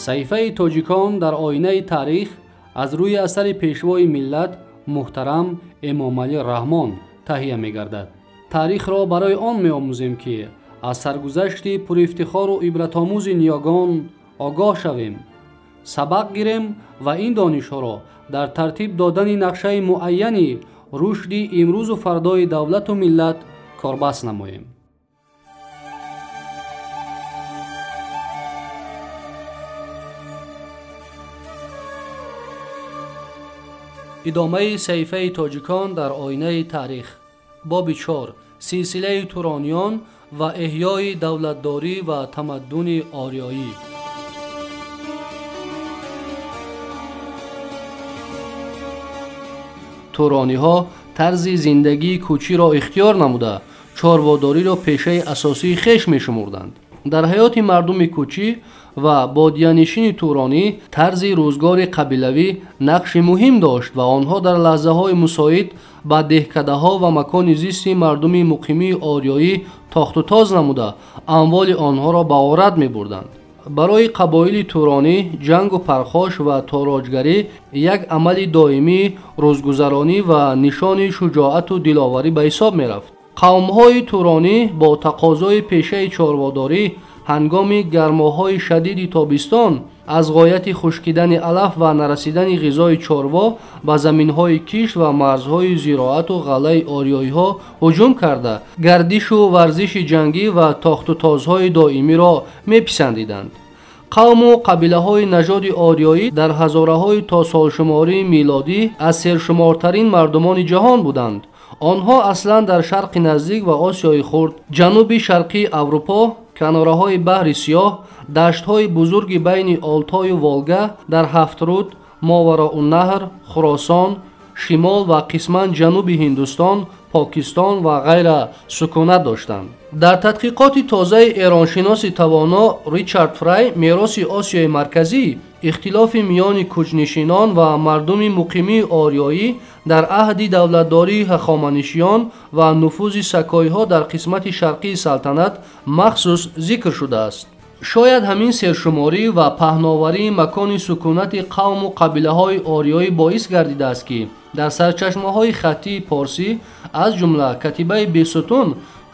Саҳифаи тоҷикон дар оинаи таърих аз рӯи асари пешвои миллат муҳтарам Эмомалӣ Раҳмон таҳия мегардад. Таърихро барои он меомӯзем, ки аз саргузашти пурифтихору ибратомӯзи ниёгон огоҳ шавем, сабақ гирем ва ин донишҳоро дар тартиб додани нақшаи муайяни рушди имрӯзу фардои давлату миллат корбаст намоем. Идомаи саҳифаи тоҷикон дар оинаи таърих. Боби 4. Силсилаи турониён ва эҳёи давлатдорӣ ва тамаддуни ориёӣ. Турониҳо тарзи зиндагии кӯчиро ихтиёр намуда, чорводориро пешаи асосии хеш мешумурданд. Дар ҳаёти мардуми кӯчӣ ва бодиянишини туронӣ тарзи рӯзгори қабилавӣ нақши муҳим дошт ва онҳо дар лаҳзаҳои мусоид ба деҳкадаҳо ва макони зисти мардуми муқимии ориёӣ тохтутоз намуда, амволи онҳоро ба ғорат мебурданд. Барои қабоили туронӣ ҷангу пархош ва тороҷгарӣ як амали доимии рӯзгузаронӣ ва нишони шуҷоату диловарӣ ба ҳисоб мерафт. Қавмҳои туронӣ бо тақозои пешаи чорводорӣ ҳангоми гармоҳои шадиди тобистон аз ғояти хушкидани алаф ва нарасидани ғизои чорво ба заминҳои кишт ва марзҳои зироату ғаллаи ориёиҳо ҳуҷум карда, гардишу варзиши ҷангӣ ва тохтутозҳои доимиро меписандиданд. Қавму қабилаҳои нажоди ориёӣ дар ҳазораҳои то солшумории милодӣ аз сершумортарин мардумони ҷаҳон буданд. Онҳо аслан дар шарқи наздик ва Осиёи хурд, ҷануби шарқии Аврупо, канораҳои баҳри Сиёҳ, даштҳои бузурги байни Олтою Волга, дар Ҳафтруд, Мовароуннаҳр, Хуросон, шимол ва қисман ҷануби Ҳиндустон, Покистон ва ғайра сукунат доштанд. Дар тадқиқоти тозаи эроншиноси тавоно Ричард Фрай мероси Осиёи Марказӣ ихтилофи миёни кӯчнишинон ва мардуми муқимии ориёӣ дар аҳди давлатдории ҳахоманишиён ва нуфузи сакоиҳо дар қисмати шарқии салтанат махсус зикр шудааст. Шояд ҳамин сершуморӣ ва паҳноварии макони сукунати қавму қабилаҳои ориёӣ боис гардидааст, ки дар сарчашмаҳои хаттии порсӣ, аз ҷумла катибаи Бесутун,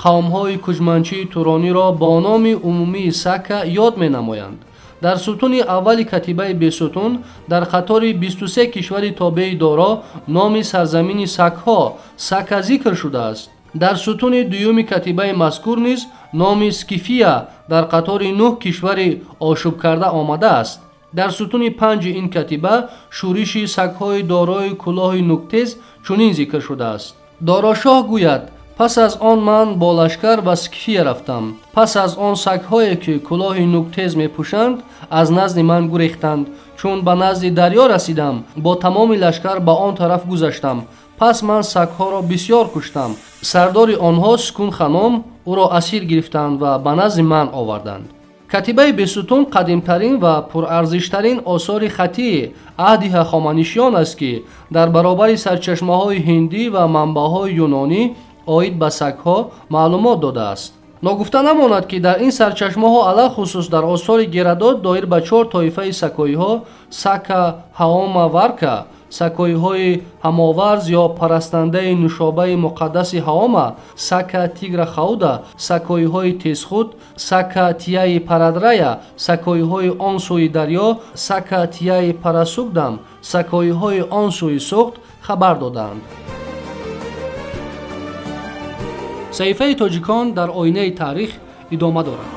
қавмҳои кӯчманчии турониро бо номи умумии сака ёд менамоянд. Дар сутуни аввали катибаи Бесутун дар қатори 23 кишвари тобеи доро номи сарзамини сакҳо сака зикр шудааст. Дар сутуни дуюми катибаи мазкур низ номи Скифия дар қатори 9 кишвари ошӯбкарда омадааст. Дар сутуни панҷи ин катиба шӯриши сагҳои дорои кулоҳи нуктез чунин зикр шудааст. Дорошоҳ гӯяд: пас аз он ман бо лашкар ба Скифия рафтам. Пас аз он сагҳое ки кулоҳи нуктез мепӯшанд аз назди ман гурехтанд. Чун ба назди дарё расидам, бо тамоми лашкар ба он тараф гузаштам. Пас ман сагҳоро бисёр куштам. Сардори онҳо Сукун ханом ӯро асир гирифтанд ва ба назди ман оварданд. Катибаи Бесутун қадимтарин ва пурарзиштарин осори хаттии аҳди ҳахоманишиён аст, ки дар баробари сарчашмаҳои ҳиндӣ ва манбаъҳои юнонӣ оид ба сагҳо маълумот додааст. Ногуфта намонад, ки дар ин сарчашмаҳо алалхусус дар осори Геродот доир ба 4 тоифаи сакоиҳо сака, ҳаома, варка, сакоиҳои ҳамоварз ё парастандаи нушобаи муқаддаси ҳаома, сака тигра хауда, сакоиҳои тезхуд, сака тияи парадрая, сакоиҳои он сӯи дарё, сака тияи парасугдам, сакоиҳои он сӯи суғд хабар додаанд. Саҳифаи тоҷикон дар оинаи таърих идома дорад.